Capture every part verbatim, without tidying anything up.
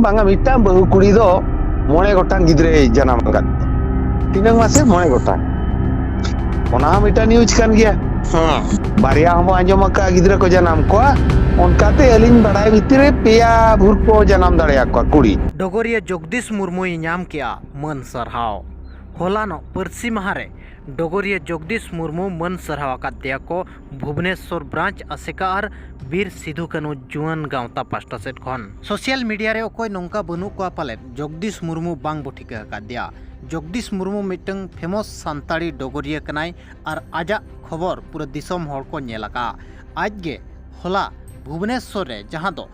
ᱵᱟᱝᱟ, ᱢᱤᱫᱴᱟᱝ ᱵᱟᱹᱦᱩ ᱠᱩᱲᱤ ᱫᱚ ᱢᱚᱬᱮ ᱜᱚᱴᱟᱝ ᱜᱤᱫᱽᱨᱟᱹᱭ ᱡᱟᱱᱟᱢ ᱟᱠᱟᱫ ᱠᱚᱣᱟ᱾ ᱛᱤᱱᱟᱹᱝ ᱢᱟᱥᱮ? ᱢᱚᱬᱮ ᱜᱚᱴᱟᱝ᱾ ᱚᱱᱟ ᱦᱚᱸ ᱢᱤᱫᱴᱟᱝ ᱱᱤᱭᱩᱡᱽ ᱠᱟᱱ ᱜᱮᱭᱟ᱾ ᱦᱮᱸ᱾ ᱵᱟᱨᱭᱟ ᱦᱚᱸᱵᱚ ᱟᱸᱡᱚᱢ ᱟᱠᱟᱫ ᱜᱤᱫᱽᱨᱟᱹ ᱠᱚ ᱡᱟᱱᱟᱢ ᱠᱚᱣᱟ᱾ ᱚᱱᱠᱟᱛᱮ ᱟᱹᱞᱤᱧ ᱵᱟᱲᱟᱭ ᱵᱷᱤᱛᱤᱨ ᱨᱮ ᱯᱮᱭᱟ ᱵᱷᱩᱨ ᱠᱚ ᱡᱟᱱᱟᱢ ᱫᱟᱲᱮᱭᱟᱠᱚᱣᱟ ᱠᱩᱲᱤ᱾ ᱰᱚᱜᱚᱨᱤᱭᱟᱹ ᱡᱚᱜᱽᱫᱤᱥ ᱢᱩᱨᱢᱩᱭ ᱧᱟᱢ ᱠᱮᱜᱼᱟ ᱢᱟᱹᱱ ᱥᱟᱨᱦᱟᱣ᱾ ᱦᱚᱞᱟᱱᱚᱜ ᱯᱟᱹᱨᱥᱤ ᱢᱟᱦᱟ ᱨᱮ ᱰᱚᱜᱚᱨᱤᱭᱟᱹ ᱡᱚᱜᱽᱫᱤᱥ ᱢᱩᱨᱢᱩ ᱢᱟᱹᱱ ᱥᱟᱨᱦᱟᱣ ᱟᱠᱟᱫ ᱫᱮᱭᱟ ᱠᱚ ᱵᱷᱩᱵᱽᱱᱮᱥᱚᱨ ᱵᱨᱟᱧᱪ ᱟᱥᱮᱠᱟ ᱟᱨ ᱵᱤᱨ ᱥᱤᱫᱷᱩ ᱠᱟᱹᱱᱦᱩ ᱡᱩᱣᱟᱹᱱ ᱜᱟᱶᱛᱟ ᱯᱟᱥᱴᱟ ᱥᱮᱫ ᱠᱷᱚᱱ᱾ ᱥᱳᱥᱤᱭᱟᱞ ᱢᱤᱰᱤᱭᱟ ᱨᱮ ᱚᱠᱚᱭ ᱱᱚᱝᱠᱟ ᱵᱟᱹᱱᱩᱜ ᱠᱚᱣᱟ ᱯᱟᱞᱮᱫ ᱡᱚᱜᱽᱫᱤᱥ ᱢᱩᱨᱢᱩ ᱵᱟᱝ ᱵᱚ ᱴᱷᱤᱠᱟᱹ ᱟᱠᱟᱫ ᱫᱮᱭᱟ᱾ ᱡᱚᱜᱽᱫᱤᱥ ᱢᱩᱨᱢᱩ ᱢᱤᱫᱴᱟᱝ ᱯᱷᱮᱢᱚᱥ ᱥᱟᱱᱛᱟᱲᱤ ᱰᱚᱜᱚᱨᱤᱭᱟᱹ ᱠᱟᱱᱟᱭ ᱟᱨ ᱟᱡᱟᱜ ᱠᱷᱚᱵᱚᱨ ᱯᱩᱨᱟᱹ ᱫᱤᱥᱚᱢ ᱦᱚᱲ ᱠᱚ ᱧᱮᱞ ᱟᱠᱟᱫᱼᱟ᱾ ᱟᱡ ᱜᱮ ᱦᱚᱞᱟ ᱵᱷᱩᱵᱽᱱᱮᱥᱚᱨ ᱨᱮ, ᱡᱟᱦᱟᱸ ᱫᱚ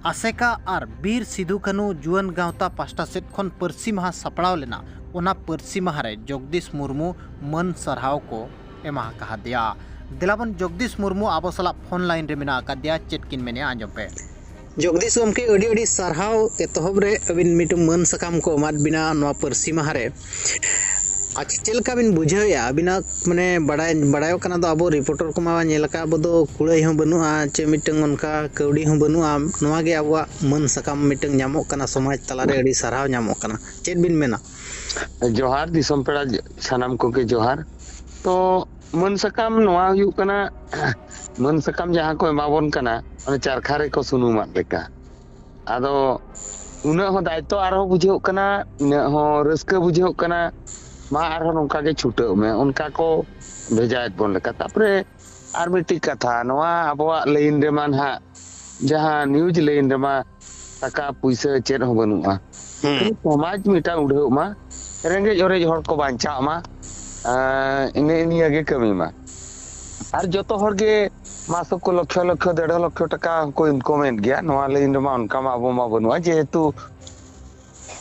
ᱟᱥᱮᱠᱟ ᱟᱨ ᱵᱤᱨ ᱥᱤᱫᱷᱩ ᱠᱟᱹᱱᱦᱩ ᱡᱩᱣᱟᱹᱱ ᱜᱟᱶᱛᱟ ᱯᱟᱥᱴᱟ ᱥᱮᱫ ᱠᱷᱚᱱ ᱯᱟᱹᱨᱥᱤ ᱢᱟᱦᱟ ᱥᱟᱯᱲᱟᱣ ᱞᱮᱱᱟ, ᱚᱱᱟ ᱯᱟᱹᱨᱥᱤ ᱢᱟᱦᱟ ᱨᱮ ᱡᱚᱜᱽᱫᱤᱥ ᱢᱩᱨᱢᱩ ᱢᱟᱹᱱ ᱥᱟᱨᱦᱟᱣ ᱠᱚ ᱮᱢᱟ ᱟᱠᱟᱫᱮᱭᱟ᱾ ᱫᱮᱞᱟᱵᱚᱱ ᱡᱚᱜᱽᱫᱤᱥ ᱢᱩᱨᱢᱩ ᱟᱵᱚ ᱥᱟᱞᱟᱜ ᱯᱷᱳᱱ ᱞᱟᱭᱤᱱ ᱨᱮ ᱢᱮᱱᱟᱜ ᱟᱠᱟᱫᱮᱭᱟ, ᱪᱮᱫ ᱠᱤᱱ ᱢᱮᱱᱮᱜᱼᱟ ᱟᱸᱡᱚᱢ ᱯᱮ᱾ ᱡᱚᱜᱽᱫᱤᱥ ᱜᱚᱢᱠᱮ, ᱟᱹᱰᱤ ᱟᱹᱰᱤ ᱥᱟᱨᱦᱟᱣ ᱮᱛᱚᱦᱚᱵ ᱨᱮ ᱟᱹᱵᱤᱱ ᱢᱤᱫᱴᱟᱝ ᱢᱟᱹᱱ ᱥᱟᱠᱟᱢ ᱠᱚ ᱮᱢᱟᱫ ᱵᱤᱱᱟ ᱱᱚᱣᱟ ᱯᱟᱹᱨᱥᱤ ᱢᱟᱦᱟ ᱨᱮ᱾ ᱟᱪᱪᱷᱟ, ᱪᱮᱫ ᱞᱮᱠᱟ ᱵᱤᱱ ᱵᱩᱡᱷᱟᱹᱣᱮᱫᱼᱟ? ᱟᱹᱵᱤᱱᱟᱜ ᱢᱟᱱᱮ ᱵᱟᱲᱟᱭ, ᱵᱟᱲᱟᱭᱚᱜ ᱠᱟᱱᱟ ᱫᱚ ᱟᱵᱚ ᱨᱤᱯᱳᱨᱴᱟᱨ ᱠᱚᱢᱟ ᱧᱮᱞ ᱟᱠᱟᱫ ᱟᱵᱚ ᱫᱚ ᱠᱩᱲᱟᱹᱭ ᱦᱚᱸ ᱵᱟᱹᱱᱩᱜᱼᱟ, ᱪᱮ ᱢᱤᱫᱴᱟᱝ ᱚᱱᱠᱟ ᱠᱟᱹᱣᱰᱤ ᱦᱚᱸ ᱵᱟᱹᱱᱩᱜᱼᱟ᱾ ᱱᱚᱣᱟ ᱜᱮ ᱟᱵᱚᱣᱟᱜ ᱢᱟᱹᱱ ᱥᱟᱠᱟᱢ ᱢᱤᱫᱴᱟᱝ ᱧᱟᱢᱚᱜ ᱠᱟᱱᱟ, ᱥᱚᱢᱟᱡᱽ ᱛᱟᱞᱟᱨᱮ ᱟᱹᱰᱤ ᱥᱟᱨᱦᱟᱣ ᱧᱟᱢᱚᱜ ᱠᱟᱱᱟ᱾ ᱪᱮᱫ ᱵᱤᱱ ᱢᱮᱱᱟ? ᱡᱚᱦᱟᱨ ᱫᱤᱥᱚᱢ ᱯᱮᱲᱟ ᱥᱟᱱᱟᱢ ᱠᱚᱜᱮ ᱡᱚᱦᱟᱨ᱾ ᱛᱚ ᱢᱟᱹᱱ ᱥᱟᱠᱟᱢ ᱱᱚᱣᱟ ᱦᱩᱭᱩᱜ ᱠᱟᱱᱟ, ᱢᱟᱹᱱ ᱥᱟᱠᱟᱢ ᱡᱟᱦᱟᱸ ᱠᱚ ᱮᱢᱟᱵᱚᱱ ᱠᱟᱱᱟ, ᱚᱱᱮ ᱪᱟᱨᱠᱷᱟ ᱨᱮᱠᱚ ᱥᱩᱱᱩᱢᱟᱜ ᱞᱮᱠᱟ᱾ ᱟᱫᱚ ᱩᱱᱟᱹᱜ ᱦᱚᱸ ᱫᱟᱭᱤᱛᱛᱚ ᱟᱨᱦᱚᱸ ᱵᱩᱡᱷᱟᱹᱜ ᱠᱟᱱᱟ, ᱩᱱᱟᱹᱜ ᱦᱚᱸ ᱨᱟᱹᱥᱠᱟᱹ ᱵᱩᱡᱷᱟᱹᱜ ᱠᱟᱱᱟ, ᱢᱟ ᱟᱨᱦᱚᱸ ᱱᱚᱝᱠᱟ ᱜᱮ ᱪᱷᱩᱴᱟᱹᱜ ᱢᱮ, ᱚᱱᱠᱟ ᱠᱚ ᱵᱷᱮᱡᱟᱭᱮᱫ ᱵᱚᱱ ᱞᱮᱠᱟ᱾ ᱛᱟᱯᱚᱨᱮ ᱟᱨ ᱢᱤᱫᱴᱤᱡ ᱠᱟᱛᱷᱟ, ᱱᱚᱣᱟ ᱟᱵᱚᱣᱟᱜ ᱞᱟᱭᱤᱱ ᱨᱮᱢᱟ ᱱᱟᱦᱟᱜ, ᱡᱟᱦᱟᱸ ᱱᱤᱭᱩᱡᱽ ᱞᱟᱭᱤᱱ ᱨᱮᱢᱟ ᱴᱟᱠᱟ ᱯᱩᱭᱥᱟᱹ ᱪᱮᱫ ᱦᱚᱸ ᱵᱟᱹᱱᱩᱜᱼᱟ᱾ ᱦᱩᱸ᱾ ᱥᱚᱢᱟᱡᱽ ᱢᱤᱫᱴᱟᱝ ᱩᱰᱷᱟᱹᱜ ᱢᱟ, ᱨᱮᱸᱜᱮᱡ ᱚᱨᱮᱡ ᱦᱚᱲ ᱠᱚ ᱵᱟᱧᱪᱟᱜ ᱢᱟ, ᱟᱸ, ᱤᱱᱟᱹ ᱱᱤᱭᱟᱹ ᱜᱮ ᱠᱟᱹᱢᱤ ᱢᱟ᱾ ᱟᱨ ᱡᱚᱛᱚ ᱦᱚᱲ ᱜᱮ ᱢᱟᱥᱚᱠ ᱠᱚ ᱞᱚᱠᱷᱚ ᱞᱚᱠᱷᱚ, ᱰᱮᱲ ᱞᱚᱠᱷᱚ ᱴᱟᱠᱟ ᱦᱚᱸᱠᱚ ᱤᱱᱠᱚᱢᱮᱫ ᱜᱮᱭᱟ᱾ ᱱᱚᱣᱟ ᱞᱟᱭᱤᱱ ᱨᱮᱢᱟ ᱚᱱᱠᱟ ᱢᱟ ᱟᱵᱚ ᱢᱟ ᱵᱟᱹᱱᱩᱜᱼᱟ, ᱡᱮᱦᱮᱛᱩ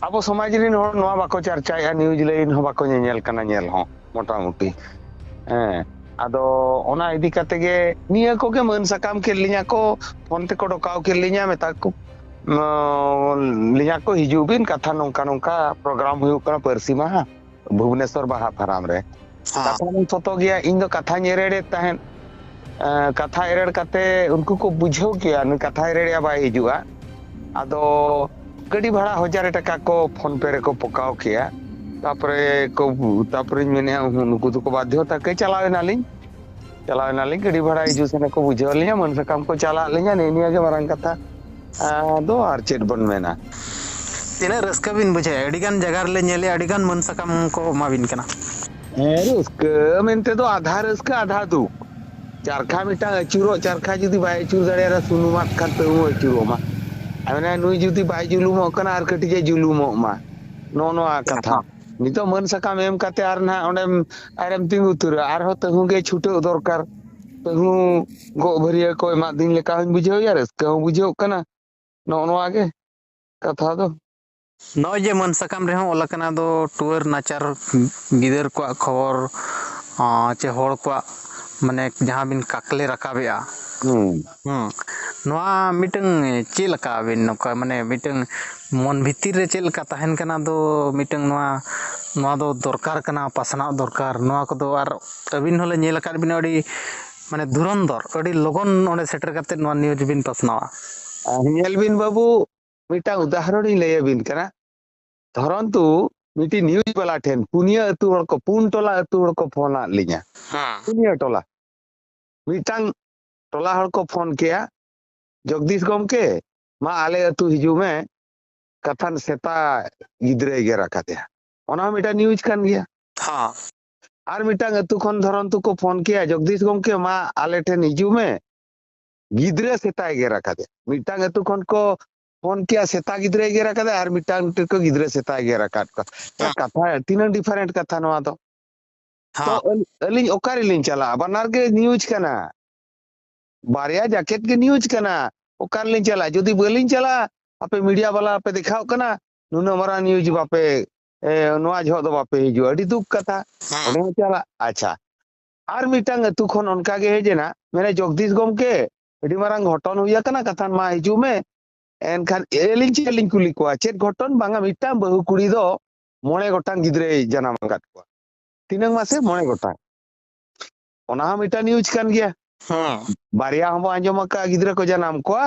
ᱟᱵᱚ ᱥᱚᱢᱟᱡᱽ ᱨᱮᱱ ᱦᱚᱲ ᱱᱚᱣᱟ ᱵᱟᱠᱚ ᱪᱟᱨᱪᱟᱭᱮᱫᱼᱟ, ᱱᱤᱭᱩᱡᱽ ᱞᱟᱭᱤᱱ ᱦᱚᱸ ᱵᱟᱠᱚ ᱧᱮᱧᱮᱞ ᱠᱟᱱᱟ, ᱧᱮᱞ ᱦᱚᱸ ᱢᱚᱴᱟᱢᱩᱴᱤ᱾ ᱦᱮᱸ, ᱟᱫᱚ ᱚᱱᱟ ᱤᱫᱤ ᱠᱟᱛᱮ ᱜᱮ ᱱᱤᱭᱟᱹ ᱠᱚᱜᱮ ᱢᱟᱹᱱ ᱥᱟᱠᱟᱢ ᱠᱮᱫ ᱞᱤᱧᱟ ᱠᱚ, ᱯᱷᱳᱱ ᱛᱮᱠᱚ ᱰᱚᱠᱟᱣ ᱠᱮᱫ ᱞᱤᱧᱟ, ᱢᱮᱛᱟ ᱠᱚ, ᱚᱸ, ᱞᱤᱧᱟ ᱠᱚ, "ᱦᱤᱡᱩᱜ ᱵᱤᱱ, ᱠᱟᱛᱷᱟ ᱱᱚᱝᱠᱟ ᱱᱚᱝᱠᱟ ᱯᱨᱳᱜᱨᱟᱢ ᱦᱩᱭᱩᱜ ᱠᱟᱱᱟ ᱯᱟᱹᱨᱥᱤ ᱢᱟᱦᱟ ᱵᱷᱩᱵᱽᱱᱮᱥᱚᱨ ᱵᱟᱦᱟ ᱯᱷᱟᱨᱟᱢ ᱨᱮ᱾" ᱦᱮᱸ᱾ ᱠᱟᱛᱷᱟ ᱢᱟ ᱥᱚᱛᱚ ᱜᱮᱭᱟ, ᱤᱧ ᱫᱚ ᱠᱟᱛᱷᱟᱧ ᱮᱨᱮᱲᱮᱫ ᱛᱟᱦᱮᱸᱫ᱾ ᱮᱸ, ᱠᱟᱛᱷᱟ ᱮᱨᱮᱲ ᱠᱟᱛᱮ ᱩᱱᱠᱩ ᱠᱚ ᱵᱩᱡᱷᱟᱹᱣ ᱠᱮᱭᱟ, ᱱᱩᱭ ᱠᱟᱛᱷᱟ ᱮᱨᱮᱲᱮᱜᱼᱟ, ᱵᱟᱭ ᱦᱤᱡᱩᱜᱼᱟ᱾ ᱟᱫᱚ ᱜᱟᱹᱰᱤ ᱵᱷᱟᱲᱟ ᱦᱟᱡᱟᱨ ᱴᱟᱠᱟ ᱠᱚ PhonePe ᱨᱮᱠᱚ ᱯᱚᱠᱟᱣ ᱠᱮᱜᱼᱟ᱾ ᱛᱟᱯᱚᱨᱮ ᱠᱚ, ᱛᱟᱯᱚᱨᱮᱧ ᱢᱮᱱᱮᱫᱼᱟ, ᱦᱩᱸ, ᱱᱩᱠᱩ ᱫᱚᱠᱚ ᱵᱟᱫᱽᱫᱷᱚᱛᱟ ᱠᱮ ᱪᱟᱞᱟᱣ ᱮᱱᱟᱞᱤᱧ᱾ ᱪᱟᱞᱟᱣ ᱮᱱᱟᱞᱤᱧ, ᱜᱟᱹᱰᱤ ᱵᱷᱟᱲᱟ ᱦᱤᱡᱩᱜ ᱥᱮᱱᱚᱜ ᱠᱚ ᱵᱩᱡᱷᱟᱹᱣ ᱞᱤᱧᱟ, ᱢᱟᱹᱱ ᱥᱟᱠᱟᱢ ᱠᱚ ᱪᱟᱞᱟᱜ ᱞᱤᱧᱟ, ᱱᱮᱜᱼᱮ ᱱᱤᱭᱟᱹ ᱜᱮ ᱢᱟᱨᱟᱝ ᱠᱟᱛᱷᱟ᱾ ᱟᱫᱚ ᱟᱨ ᱪᱮᱫ ᱵᱚᱱ ᱢᱮᱱᱟ? ᱛᱤᱱᱟᱹᱜ ᱨᱟᱹᱥᱠᱟᱹ ᱵᱤᱱ ᱵᱩᱡᱷᱟᱹᱣᱮᱫᱼᱟ? ᱟᱹᱰᱤ ᱜᱟᱱ ᱡᱟᱭᱜᱟ ᱨᱮᱞᱮ ᱧᱮᱞᱮᱫᱼᱟ, ᱟᱹᱰᱤ ᱜᱟᱱ ᱢᱟᱹᱱ ᱥᱟᱠᱟᱢ ᱠᱚ ᱮᱢᱟ ᱵᱤᱱ ᱠᱟᱱᱟ᱾ ᱦᱮᱸ, ᱨᱟᱹᱥᱠᱟᱹ ᱢᱮᱱᱛᱮ ᱫᱚ ᱟᱫᱷᱟ ᱨᱟᱹᱥᱠᱟᱹ, ᱟᱫᱷᱟ ᱫᱩᱠ᱾ ᱪᱟᱨᱠᱷᱟ ᱢᱤᱫᱴᱟᱝ ᱟᱹᱪᱩᱨᱚᱜ, ᱪᱟᱨᱠᱷᱟ ᱡᱩᱫᱤ ᱵᱟᱭ ᱟᱹᱪᱩᱨ ᱫᱟᱲᱮᱭᱟᱫᱟ, ᱥᱩᱱᱩᱢᱟᱫ ᱠᱷᱟᱱ ᱛᱟᱹᱦᱩ ᱟᱹᱪᱩᱨᱚᱜ ᱢᱟ᱾ ᱟᱨ ᱢᱮᱱᱟ, ᱱᱩᱭ ᱡᱩᱫᱤ ᱵᱟᱭ ᱡᱩᱞᱩᱢᱚᱜ ᱠᱟᱱᱟ, ᱟᱨ ᱠᱟᱹᱴᱤᱡ ᱮ ᱡᱩᱞᱩᱢᱚᱜ ᱢᱟ, ᱱᱚᱜᱼᱚ ᱱᱚᱣᱟ ᱠᱟᱛᱷᱟ᱾ ᱦᱚᱸ᱾ ᱱᱤᱛᱚᱜ ᱢᱟᱹᱱ ᱥᱟᱠᱟᱢ ᱮᱢ ᱠᱟᱛᱮ ᱟᱨ ᱱᱟᱦᱟᱜ ᱚᱸᱰᱮᱢ, ᱟᱨᱮᱢ ᱛᱤᱸᱜᱩ ᱩᱛᱟᱹᱨᱟ, ᱟᱨᱦᱚᱸ ᱛᱟᱹᱦᱩ ᱜᱮ ᱪᱷᱩᱴᱟᱹᱣ ᱫᱚᱨᱠᱟᱨ᱾ ᱛᱟᱹᱦᱩ ᱜᱚᱜ ᱵᱷᱟᱹᱨᱭᱟᱹ ᱠᱚ ᱮᱢᱟᱫᱤᱧ ᱞᱮᱠᱟ ᱦᱚᱸᱧ ᱵᱩᱡᱷᱟᱹᱣᱮᱫᱼᱟ, ᱨᱟᱹᱥᱠᱟᱹ ᱦᱚᱸ ᱵᱩᱡᱷᱟᱹᱣᱜ ᱠᱟᱱᱟ᱾ ᱱᱚᱜᱼᱚ ᱱᱚᱣᱟ ᱜᱮ ᱠᱟᱛᱷᱟ ᱫᱚ᱾ ᱱᱚᱜᱼᱚᱭ ᱡᱮ ᱢᱟᱹᱱ ᱥᱟᱠᱟᱢ ᱨᱮᱦᱚᱸ ᱚᱞ ᱟᱠᱟᱱᱟ, ᱫᱚ ᱴᱩᱣᱟᱹᱨ ᱱᱟᱪᱟᱨ ᱜᱤᱫᱟᱹᱨ ᱠᱚᱣᱟᱜ ᱠᱷᱚᱵᱚᱨ, ᱟᱸ, ᱪᱮ ᱦᱚᱲ ᱠᱚᱣᱟᱜ, ᱢᱟᱱᱮ, ᱡᱟᱦᱟᱸ ᱵᱤᱱ ᱠᱟᱠᱞᱮ ᱨᱟᱠᱟᱵᱮᱜᱼᱟ᱾ ᱦᱩᱸ᱾ ᱦᱩᱸ᱾ ᱱᱚᱣᱟ ᱢᱤᱫᱴᱟᱝ ᱪᱮᱫ ᱞᱮᱠᱟ ᱵᱤᱱ, ᱱᱚᱝᱠᱟ, ᱢᱟᱱᱮ, ᱢᱤᱫᱴᱟᱝ ᱢᱚᱱ ᱵᱷᱤᱛᱤᱨ ᱨᱮ ᱪᱮᱫ ᱞᱮᱠᱟ ᱛᱟᱦᱮᱱ ᱠᱟᱱᱟ, ᱫᱚ ᱢᱤᱫᱴᱟᱝ ᱱᱚᱣᱟ, ᱱᱚᱣᱟ ᱫᱚ ᱫᱚᱨᱠᱟᱨ ᱠᱟᱱᱟ, ᱯᱟᱥᱱᱟᱣ ᱫᱚᱨᱠᱟᱨ, ᱱᱚᱣᱟ ᱠᱚᱫᱚ᱾ ᱟᱨ ᱟᱹᱵᱤᱱ ᱦᱚᱸᱞᱮ ᱧᱮᱞ ᱟᱠᱟᱫ ᱵᱤᱱᱟ, ᱟᱹᱰᱤ, ᱢᱟᱱᱮ, ᱫᱷᱩᱨᱚᱱᱫᱷᱚᱨ, ᱟᱹᱰᱤ ᱞᱚᱜᱚᱱ ᱚᱸᱰᱮ ᱥᱮᱴᱮᱨ ᱠᱟᱛᱮ ᱱᱚᱣᱟ news ᱵᱤᱱ ᱯᱟᱥᱱᱟᱣᱟ᱾ ᱟᱨ ᱧᱮᱞ ᱵᱤᱱ ᱵᱟᱹᱵᱩ, ᱢᱤᱫᱴᱟᱝ ᱩᱫᱟᱦᱚᱨᱚᱬ ᱤᱧ ᱞᱟᱹᱭ ᱟᱹᱵᱤᱱ ᱠᱟᱱᱟ᱾ ᱫᱷᱚᱨᱚᱱᱛᱩ ᱢᱤᱫᱴᱤᱡ news ᱵᱟᱞᱟ ᱴᱷᱮᱱ ᱯᱩᱱᱭᱟᱹ ᱟᱹᱛᱩ ᱦᱚᱲ ᱠᱚ, ᱯᱩᱱ ᱴᱚᱞᱟ ᱟᱹᱛᱩ ᱦᱚᱲ ᱠᱚ ᱯᱷᱳᱱ ᱟᱫ ᱞᱤᱧᱟ᱾ ᱦᱮᱸ᱾ ᱯᱩᱱᱭᱟᱹ ᱴᱚᱞᱟ᱾ ᱢᱤᱫᱴᱟᱝ ᱴᱚᱞᱟ ᱦᱚᱲ ᱠᱚ ᱯᱷᱳᱱ ᱠᱮᱜᱼᱟ, "ᱡᱚᱜᱽᱫᱤᱥ ᱜᱚᱢᱠᱮ, ᱢᱟ ᱟᱞᱮ ᱟᱹᱛᱩ ᱦᱤᱡᱩᱜ ᱢᱮ, ᱠᱟᱛᱷᱟᱱ ᱥᱮᱛᱟ ᱜᱤᱫᱽᱨᱟᱹᱭ ᱜᱮᱨ ᱟᱠᱟᱫᱮᱭᱟ᱾" ᱚᱱᱟ ᱦᱚᱸ ᱢᱤᱫᱴᱟᱝ news ᱠᱟᱱ ᱜᱮᱭᱟ᱾ ᱦᱮᱸ᱾ ᱟᱨ ᱢᱤᱫᱴᱟᱝ ᱟᱹᱛᱩ ᱠᱷᱚᱱ ᱫᱷᱚᱨᱚᱱᱛᱩ ᱠᱚ ᱯᱷᱳᱱ ᱠᱮᱜᱼᱟ, "ᱡᱚᱜᱽᱫᱤᱥ ᱜᱚᱢᱠᱮ, ᱢᱟ ᱟᱞᱮ ᱴᱷᱮᱱ ᱦᱤᱡᱩᱜ ᱢᱮ, ᱜᱤᱫᱽᱨᱟᱹ ᱥᱮᱛᱟᱭ ᱜᱮᱨ ᱟᱠᱟᱫᱮᱭᱟ᱾" ᱢᱤᱫᱴᱟᱝ ᱟᱹᱛᱩ ᱠᱷᱚᱱ ᱠᱚ ᱯᱷᱳᱱ ᱠᱮᱜᱼᱟ, "ᱥᱮᱛᱟ ᱜᱤᱫᱽᱨᱟᱹᱭ ᱜᱮᱨ ᱟᱠᱟᱫᱮᱭᱟ", ᱟᱨ ᱢᱤᱫᱴᱟᱝ ᱴᱷᱮᱱ ᱠᱚ, "ᱜᱤᱫᱽᱨᱟᱹ ᱥᱮᱛᱟᱭ ᱜᱮᱨ ᱟᱠᱟᱫ ᱠᱚᱣᱟ᱾" ᱦᱮᱸ᱾ ᱠᱟᱛᱷᱟ ᱛᱤᱱᱟᱹᱝ different ᱠᱟᱛᱷᱟ ᱱᱚᱣᱟ ᱫᱚ᱾ ᱛᱚ ᱦᱮᱸ᱾ ᱟᱹᱞ-, ᱟᱹᱞᱤᱧ ᱚᱠᱟ ᱨᱮᱞᱤᱧ ᱪᱟᱞᱟᱜᱼᱟ? ᱵᱟᱱᱟᱨ ᱜᱮ news ᱠᱟᱱᱟ, ᱵᱟᱨᱭᱟ ᱡᱟᱠᱮᱛ ᱜᱮ news ᱠᱟᱱᱟ᱾ ᱚᱠᱟ ᱨᱮᱞᱤᱧ ᱪᱟᱞᱟᱜᱼᱟ? ᱡᱩᱫᱤ ᱵᱟᱹᱞᱤᱧ ᱪᱟᱞᱟᱜᱼᱟ, ᱟᱯᱮ media ᱵᱟᱞᱟ ᱯᱮ ᱫᱮᱠᱷᱟᱣᱜ ᱠᱟᱱᱟ, ᱱᱩᱱᱟᱹᱜ ᱢᱟᱨᱟᱝ news ᱵᱟᱯᱮ, ᱮ, ᱱᱚᱣᱟ ᱡᱚᱦᱚᱜ ᱫᱚ ᱵᱟᱯᱮ ᱦᱤᱡᱩᱜᱼᱟ, ᱟᱹᱰᱤ ᱫᱩᱠ ᱠᱟᱛᱷᱟ᱾ ᱦᱮᱸ᱾ ᱚᱸᱰᱮ ᱦᱚᱸ ᱪᱟᱞᱟᱜ, ᱟᱪᱪᱷᱟ᱾ ᱟᱨ ᱢᱤᱫᱴᱟᱝ ᱟᱹᱛᱩ ᱠᱷᱚᱱ ᱚᱱᱠᱟ ᱜᱮ ᱦᱮᱡ ᱮᱱᱟ, ᱢᱮᱱᱟ, "ᱡᱚᱜᱽᱫᱤᱥ ᱜᱚᱢᱠᱮ, ᱟᱹᱰᱤ ᱢᱟᱨᱟᱝ ᱜᱷᱚᱴᱚᱱ ᱦᱩᱭ ᱟᱠᱟᱱᱟ, ᱠᱟᱛᱷᱟᱱ ᱢᱟ ᱦᱤᱡᱩᱜ ᱢᱮ᱾" ᱮᱱᱠᱷᱟᱱ ᱟᱹᱞᱤᱧ ᱪᱮᱫ ᱞᱤᱧ ᱠᱩᱞᱤ ᱠᱚᱣᱟ, ᱪᱮᱫ ᱜᱷᱚᱴᱚᱱ? ᱵᱟᱝᱟ, ᱢᱤᱫᱴᱟᱝ ᱵᱟᱹᱦᱩ ᱠᱩᱲᱤ ᱫᱚ ᱢᱚᱬᱮ ᱜᱚᱴᱟᱝ ᱜᱤᱫᱽᱨᱟᱹᱭ ᱡᱟᱱᱟᱢ ᱟᱠᱟᱫ ᱠᱚᱣᱟ᱾ ᱛᱤᱱᱟᱹᱝ ᱢᱟᱥᱮ? ᱢᱚᱬᱮ ᱜᱚᱴᱟᱝ᱾ ᱚᱱᱟ ᱦᱚᱸ ᱢᱤᱫᱴᱟᱝ news ᱠᱟᱱ ᱜᱮᱭᱟ᱾ ᱦᱮᱸ᱾ ᱵᱟᱨᱭᱟ ᱦᱚᱸᱵᱚ ᱟᱸᱡᱚᱢ ᱟᱠᱟᱫᱼᱟ, ᱜᱤᱫᱽᱨᱟᱹ ᱠᱚ ᱡᱟᱱᱟᱢ ᱠᱚᱣᱟ,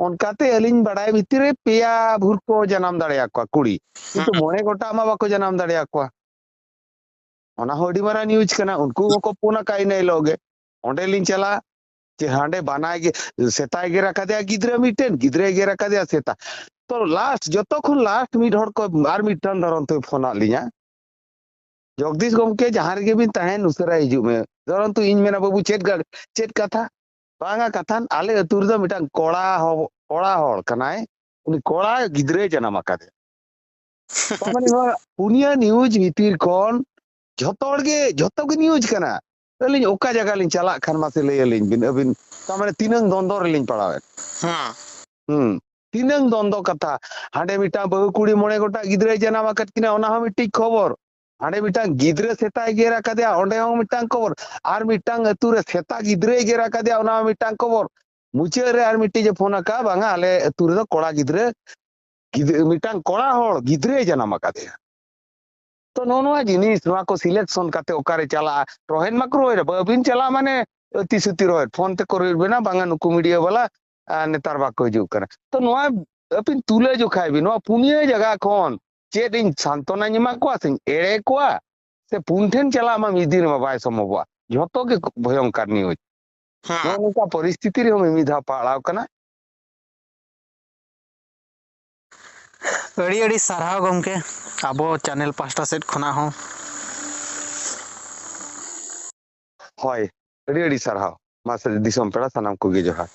ᱚᱱᱠᱟᱛᱮ ᱟᱹᱞᱤᱧ ᱵᱟᱲᱟᱭ ᱵᱷᱤᱛᱤᱨ ᱨᱮ ᱯᱮᱭᱟ ᱵᱷᱩᱨ ᱠᱚ ᱡᱟᱱᱟᱢ ᱫᱟᱲᱮᱭᱟᱠᱚᱣᱟ ᱠᱩᱲᱤ, ᱠᱤᱱᱛᱩ ᱦᱩᱸ᱾ ᱢᱚᱬᱮ ᱜᱚᱴᱟᱝ ᱢᱟ ᱵᱟᱠᱚ ᱡᱟᱱᱟᱢ ᱫᱟᱲᱮᱭᱟᱠᱚᱣᱟ᱾ ᱚᱱᱟ ᱦᱚᱸ ᱟᱹᱰᱤ ᱢᱟᱨᱟᱝ ᱱᱤᱭᱩᱡᱽ ᱠᱟᱱᱟ᱾ ᱩᱱᱠᱩ ᱦᱚᱸᱠᱚ ᱯᱷᱳᱱ ᱟᱠᱟᱫ ᱤᱱᱟᱹ ᱦᱤᱞᱳᱜ ᱜᱮ᱾ ᱚᱸᱰᱮ ᱞᱤᱧ ᱪᱟᱞᱟᱜᱼᱟ, ᱡᱮ ᱦᱟᱸᱰᱮ ᱵᱟᱱᱟᱭ ᱜᱮ, ᱥᱮᱛᱟᱭ ᱜᱮᱨ ᱟᱠᱟᱫᱮᱭᱟ ᱜᱤᱫᱽᱨᱟᱹ ᱢᱤᱫᱴᱮᱱ, ᱜᱤᱫᱽᱨᱟᱹᱭ ᱜᱮᱨ ᱟᱠᱟᱫᱮᱭᱟ ᱥᱮᱛᱟ᱾ ᱛᱚ ᱞᱟᱥᱴ ᱡᱚᱛᱚ ᱠᱷᱚᱱ ᱞᱟᱥᱴ ᱢᱤᱫ ᱦᱚᱲ ᱠᱚ ᱟᱨ ᱢᱤᱫᱴᱟᱝ ᱫᱷᱚᱨᱚᱱ ᱛᱮ ᱯᱷᱳᱱ ᱟᱫ ᱞᱤᱧᱟ, "ᱡᱚᱜᱽᱫᱤᱥ ᱜᱚᱢᱠᱮ, ᱡᱟᱦᱟᱸ ᱨᱮᱜᱮ ᱵᱤᱱ ᱛᱟᱦᱮᱱ, ᱩᱥᱟᱹᱨᱟ ᱦᱤᱡᱩᱜ ᱢᱮ᱾" ᱫᱷᱚᱨᱚᱱ ᱛᱚ ᱤᱧ ᱢᱮᱱᱟ, "ᱵᱟᱹᱵᱩ, ᱪᱮᱫ ᱜᱟ-, ᱪᱮᱫ ᱠᱟᱛᱷᱟ?" "ᱵᱟᱝᱟ ᱠᱟᱛᱷᱟᱱ, ᱟᱞᱮ ᱟᱹᱛᱩ ᱨᱮᱫᱚ ᱢᱤᱫᱴᱟᱝ ᱠᱚᱲᱟ ᱦᱚ-, ᱠᱚᱲᱟ ᱦᱚᱲ ᱠᱟᱱᱟᱭ, ᱩᱱᱤ ᱠᱚᱲᱟ ᱜᱤᱫᱽᱨᱟᱹᱭ ᱡᱟᱱᱟᱢ ᱟᱠᱟᱫᱮᱭᱟ᱾" ᱛᱟᱨ ᱢᱟᱱᱮ ᱱᱚᱣᱟ ᱯᱩᱱᱭᱟᱹ ᱱᱤᱭᱩᱡᱽ ᱵᱷᱤᱛᱤᱨ ᱠᱷᱚᱱ ᱡᱷᱚᱛᱚ ᱦᱚᱲ ᱜᱮ, ᱡᱷᱚᱛᱚ ᱜᱮ ᱱᱤᱭᱩᱡᱽ ᱠᱟᱱᱟ᱾ ᱟᱹᱞᱤᱧ ᱚᱠᱟ ᱡᱟᱭᱜᱟ ᱞᱤᱧ ᱪᱟᱞᱟᱜ ᱠᱷᱟᱱ ᱢᱟᱥᱮ ᱞᱟᱹᱭ ᱟᱹᱞᱤᱧ ᱵᱤᱱ, ᱟᱹᱵᱤᱱ ᱛᱟᱨ ᱢᱟᱱᱮ ᱛᱤᱱᱟᱹᱝ ᱫᱚᱱᱫᱚ ᱨᱮᱞᱤᱧ ᱯᱟᱲᱟᱣᱮᱱ? ᱦᱮᱸ᱾ ᱦᱩᱸ, ᱛᱤᱱᱟᱹᱝ ᱫᱚᱱᱫᱚ ᱠᱟᱛᱷᱟ᱾ ᱦᱟᱸᱰᱮ ᱢᱤᱫᱴᱟᱝ ᱵᱟᱹᱦᱩ ᱠᱩᱲᱤ ᱢᱚᱬᱮ ᱜᱚᱴᱟᱝ ᱜᱤᱫᱽᱨᱟᱹᱭ ᱡᱟᱱᱟᱢ ᱟᱠᱟᱫ ᱠᱤᱱᱟ, ᱚᱱᱟ ᱦᱚᱸ ᱢᱤᱫᱴᱤᱡ ᱠᱷᱚᱵᱚᱨ᱾ ᱦᱟᱸᱰᱮ ᱢᱤᱫᱴᱟᱝ ᱜᱤᱫᱽᱨᱟᱹ ᱥᱮᱛᱟᱭ ᱜᱮᱨ ᱟᱠᱟᱫᱮᱭᱟ, ᱚᱸᱰᱮ ᱦᱚᱸ ᱢᱤᱫᱴᱟᱝ ᱠᱷᱚᱵᱚᱨ᱾ ᱟᱨ ᱢᱤᱫᱴᱟᱝ ᱟᱹᱛᱩ ᱨᱮ ᱥᱮᱛᱟ ᱜᱤᱫᱽᱨᱟᱹᱭ ᱜᱮᱨ ᱟᱠᱟᱫᱮᱭᱟ, ᱚᱱᱟ ᱦᱚᱸ ᱢᱤᱫᱴᱟᱝ ᱠᱷᱚᱵᱚᱨ᱾ ᱢᱩᱪᱟᱹᱫ ᱨᱮ ᱟᱨ ᱢᱤᱫᱴᱤᱡ ᱮ ᱯᱷᱳᱱ ᱟᱠᱟᱫ, "ᱵᱟᱝᱟ, ᱟᱞᱮ ᱟᱹᱛᱩ ᱨᱮᱫᱚ ᱠᱚᱲᱟ ᱜᱤᱫᱽᱨᱟᱹ, ᱜᱤᱫᱽᱨᱟᱹ, ᱢᱤᱫᱴᱟᱝ ᱠᱚᱲᱟ ᱦᱚᱲ ᱜᱤᱫᱽᱨᱟᱹᱭ ᱡᱟᱱᱟᱢ ᱟᱠᱟᱫᱮᱭᱟ᱾" ᱛᱚ ᱱᱚᱜᱼᱚ ᱱᱚᱣᱟ ᱡᱤᱱᱤᱥ, ᱱᱚᱣᱟ ᱠᱚ ᱥᱤᱞᱮᱠᱥᱚᱱ ᱠᱟᱛᱮ ᱚᱠᱟᱨᱮ ᱪᱟᱞᱟᱜᱼᱟ? ᱨᱚᱦᱮᱫ ᱢᱟᱠᱚ ᱨᱚᱦᱮᱫᱟ, ᱵᱟᱹᱵᱤᱱ ᱪᱟᱞᱟᱜ ᱢᱟᱱᱮ ᱟᱹᱛᱤ ᱥᱩᱛᱤ ᱨᱚᱦᱮᱫ, ᱯᱷᱳᱱ ᱛᱮᱠᱚ ᱨᱚᱦᱮᱫ ᱵᱮᱱᱟ, "ᱵᱟᱝᱟ, ᱱᱩᱠᱩ ᱢᱤᱰᱤᱭᱟ ᱵᱟᱞᱟ, ᱟᱨ ᱱᱮᱛᱟᱨ ᱵᱟᱠᱚ ᱦᱤᱡᱩᱜ ᱠᱟᱱᱟ᱾" ᱛᱚ ᱱᱚᱣᱟ ᱟᱹᱵᱤᱱ ᱛᱩᱞᱟᱹ ᱡᱚᱠᱷᱟᱭ ᱵᱤᱱ, ᱱᱚᱣᱟ ᱯᱩᱱᱭᱟᱹ ᱡᱟᱭᱜᱟ ᱠᱷᱚᱱ ᱪᱮᱫ ᱤᱧ ᱥᱟᱱᱛᱚᱱᱟᱧ ᱮᱢᱟ ᱠᱚᱣᱟ ᱥᱮᱧ ᱮᱲᱮ ᱠᱚᱣᱟ? ᱥᱮ ᱯᱩᱱ ᱴᱷᱮᱱ ᱪᱟᱞᱟᱜ ᱢᱟ ᱢᱤᱫ ᱫᱤᱱ ᱢᱟ ᱵᱟᱭ ᱥᱚᱢᱵᱷᱚᱵᱚᱜᱼᱟ᱾ ᱡᱷᱚᱛᱚ ᱜᱮ ᱵᱷᱚᱭᱚᱝᱠᱟᱨ ᱱᱤᱭᱩᱡᱽ᱾ ᱦᱮᱸ᱾ ᱱᱚᱜᱼᱚ ᱱᱚᱝᱠᱟ ᱯᱚᱨᱤᱥᱛᱷᱤᱛᱤ ᱨᱮᱦᱚᱸ ᱢᱤᱢᱤᱫ ᱫᱷᱟᱣ ᱯᱟᱲᱟᱣ ᱠᱟᱱᱟ᱾ ᱟᱹᱰᱤ ᱟᱹᱰᱤ ᱥᱟᱨᱦᱟᱣ ᱜᱚᱢᱠᱮ, ᱟᱵᱚ ᱪᱮᱱᱮᱞ ᱯᱟᱦᱴᱟ ᱥᱮᱫ ᱠᱷᱚᱱᱟᱜ ᱦᱚᱸ᱾ ᱦᱳᱭ, ᱟᱹᱰᱤ ᱟᱹᱰᱤ ᱥᱟᱨᱦᱟᱣ᱾ ᱢᱟᱥᱮ ᱫᱤᱥᱚᱢ ᱯᱮᱲᱟ ᱥᱟᱱᱟᱢ ᱠᱚᱜᱮ ᱡᱚᱦᱟᱨ᱾